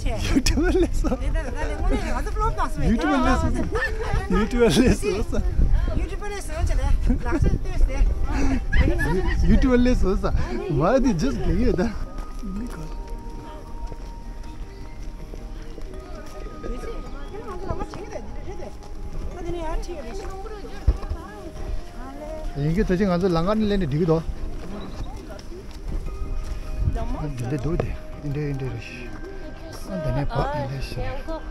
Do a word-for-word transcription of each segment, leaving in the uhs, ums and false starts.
ཡུ་ཊུབ་ལས་སོ། ཡུ་ཊུབ་ལས་སོ། ཡུ་ཊུབ་ལས་སོ། ཡུ་ཊུབ་ལས་སོ། ཡུ་ཊུབ་ལས་སོ་ས། མ་དེ་ཇུས་གི་ཡོད་ད། ཡིན་གྱི་ད་ཅི་ང་ཚོ་ལམ་ཁ་ནས་སླེབས་ནས་འགྲིག་གི་འདུག་འདི་འདྲ་འདུག་དེ། འདི་འདྲ་འདི་འདྲ་རེད། ཨ་འདི་ནས་ཕར་འདི་འདྲ་ཞིག་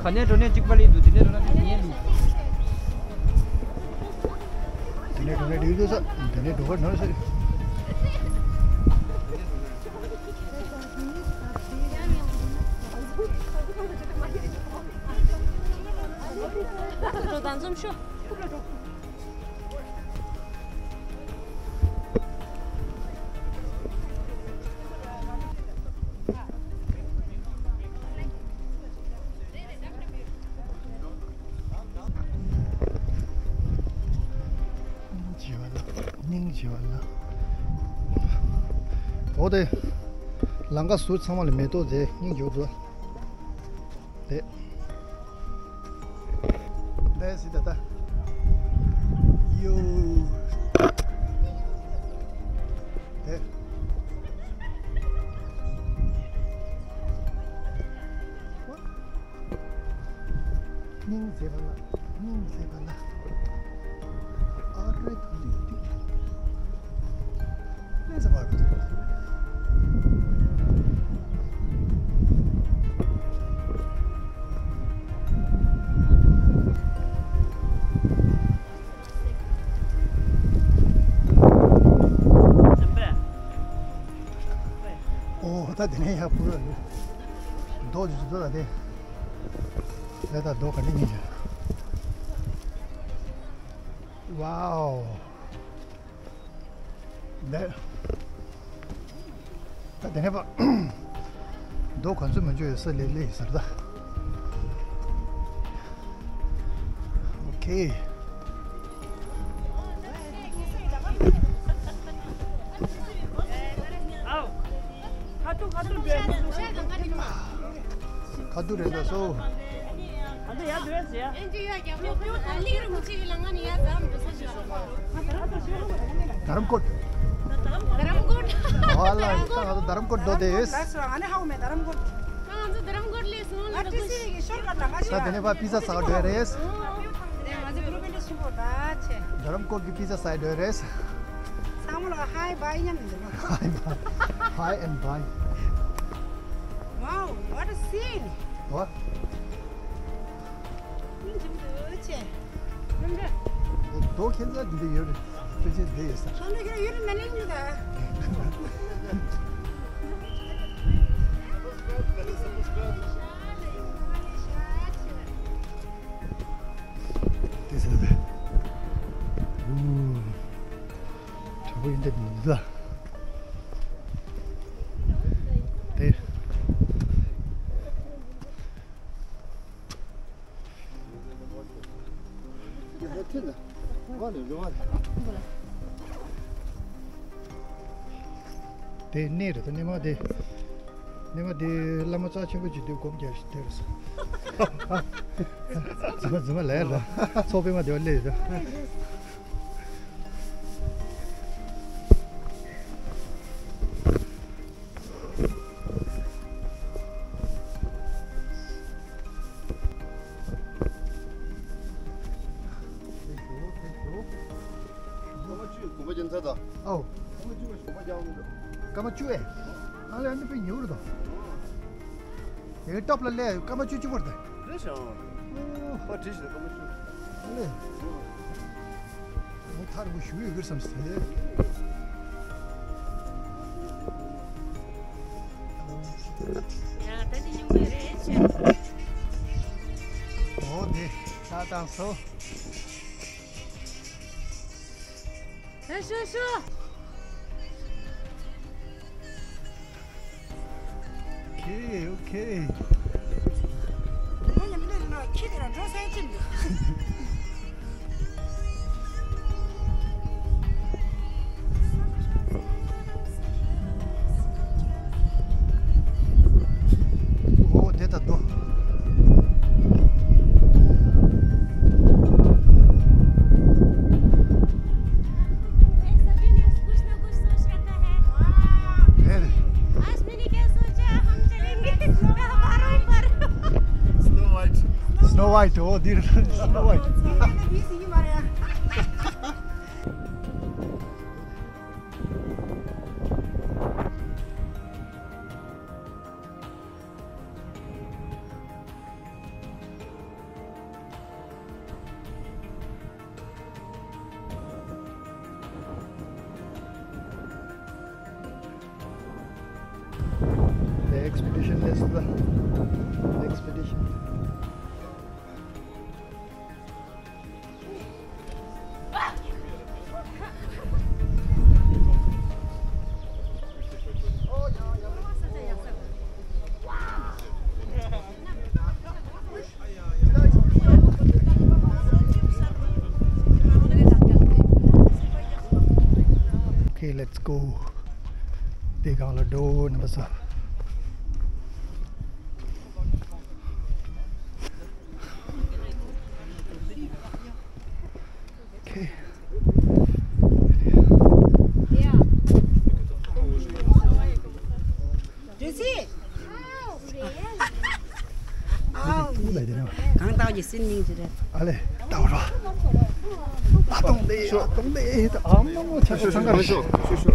ག་ནས་འགྲོ་ནས་གཅིག་པ་ལས་འདུག་འདི་ནས་འགྲོ་ན་ངའི་ལུག་འདི་ནས་འགྲོ་ན་འགྲིག་འདུག་ས། འདི་ནས་འགྲོ་གར་ནོར་ས། འགྲོ་དང་འཛོམས་ཤོག་སྙིང་རྗེ་བ་ལ། སྙིང་རྗེ་བ་ལ། འོ་དེ། ལམ་ཁ་ཟུར་ཚང་མ་ལ་མེ་ཏོག་དེ་སྙིང་རྗེ་བ་འདུག་དེ། That's it, tata. You. There. What? སྙིང་རྗེ་བ་ལ། སྙིང་རྗེ་བ་ལ། ཨ་ཀྲེ་ཐུ་ཏི་ཏི། ལས་ས་བར་བ། ཨོ་ད་དེ་ནས་ཡར་འཕུར་ར་ཡོད། རྡོ་ཇུ་ཇུ་རྡོ་ལ་དེ། ལས་ད་རྡོ་ག་ནས་ཉིན་ཞག Wow. ད་དེ་ནས་པ། རྡོ་ག་ཚོད་མ་འཇོག་ཡོད་ས་ལས་ལས་ཡོད་ས་རེད་ད། ཨོ་ཁེ། ཁ་ཐུག་ཁ་ཐུག་འདྲ། ཁ་ཐུག་རེད་ད་སོ། ཨ་འདི་ཡར་འདུག་ཟེར་ཡ། དྷ་རམ་ཀོཊ། དྷ་རམ་ཀོཊ། ཨ་ལ་ད་ང་ཚོ་དྷ་རམ་ཀོཊ་འགྲོ་བསྡད་ཡོད། ད་ང་ཚོ་དྷ་རམ་ཀོཊ་འགྲོ་བསྡད་ཡོད། ད་དེ་ནས་ཕར་པི་ཛ་ཟ་ག་འགྲོ་ཡ་རེད། དྷ་རམ་ཀོཊ་གི་པི་ཛ་ཟ་ཡ་འགྲོ་ཡ་རེད། ཚང་མ་ལ་ཧའི་བྷའི་མཉམ་དུ། Hi, bye. Hi and bye. Wow, what a scene! What? སྙིང་རྗེ་མོ་འདུག་ཆེ། རྡོ་ཁྱེད་ཚོ་འདི་འདྲ་ཡོད་རེད། ཕལ་ཆེར་འདི་ཡོད་ས། ཁྱོད་ཚོ་ཁྱེད་ཡོད་རེད་ན་ལེན་འདུག་ད། དེ་ཟེར་བས། ཨུ། དྲང་པོ་ཡིན་འདྲ་མི་འདུག་ད། དེ། དེ་གནས་རེད་ད། གནས་མ་དེ། གནས་མ་དེ་བླ་མ་རྩ་ཆེན་པོ་ཅིག་འདུག་སྒོམ་རྒྱག་ཞིག་དེ་རེད། རྫུན་མ་རྫུན་མ་ལས་རེད་ད། ཚོགས་པད་མ་དེ་བ་སླེབས་ཡོད་ད། ཀརྨ་བཅུ་དགོངས་པ་རྒྱ་མཚན་དང་། ཨོ། ཀརྨ་བཅུ་བ་ཞིག་དགོངས་པ་རྒྱ་མཚན་དང་། ཀརྨ་བཅུ་བས། ཨ་ལས་ཨ་ནི་པའི་ཉེ་བར་དང་། དེ་སྟོབས་ལ་ལས་ཀརྨ་བཅུ་གཅིག་པར་དང་། རེད་ཤག་ཨོ། ཕར་བྲིས་ཤག་ཀརྨ་བཅུ། ཨ་ལས། ཨོ་ཐར་བུ་ཞུ་ཡོད་གི་བསམ་སྟེ། ཡ་ད་དེ་ཉུང་བའི་རེད་ཤག་ཨོ་དེ་ཆ་དང་སོ། ཤོ་ཤོ་ཤོ། ཨོ་ཁེ། ཨོ་ཁེ། ཁྱི་དེ་ལ་འགྲོ་སའི་ཅི་འདུག་ཨོ་དེ་ད་དོ། ये सभी ने कुछ ना कुछ सोच रखा है। फिर? आज मैंने क्या सोचा, हम चलेंगे पहाड़ों पर। Snow White. Snow White, oh, dear, Snow White. The expedition is the expedition. Okay, let's go. དེ་གང་ལ་འགྲོ་ནི་མ་ཟ། Okay. གང་ལྟར་གྱི་སྲིན་མིང་ཅི་རེད། ཨ་ལེ། ལྟ་བ་རོ། ཨ་སྟོང་ལེ། ཨ་སྟོང་ལེ། ཨ་མ་མོ་ཆ་ཤོ་ཚང་ག་རེ་ཤོ། ཤོ་ཤོ།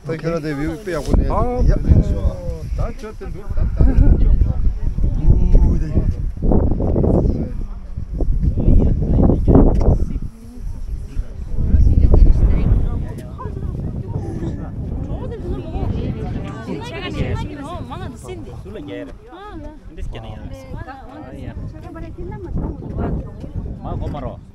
ད་ཁྱེད་རང་དེ་བིའུ་དཔེ་ཡག་པོ་ནས། ཨ་ཡ། ད་ཆོ་དེ་འདུག་ད་ད། ཨུ་དེ། མ་གོ་མ་རོ།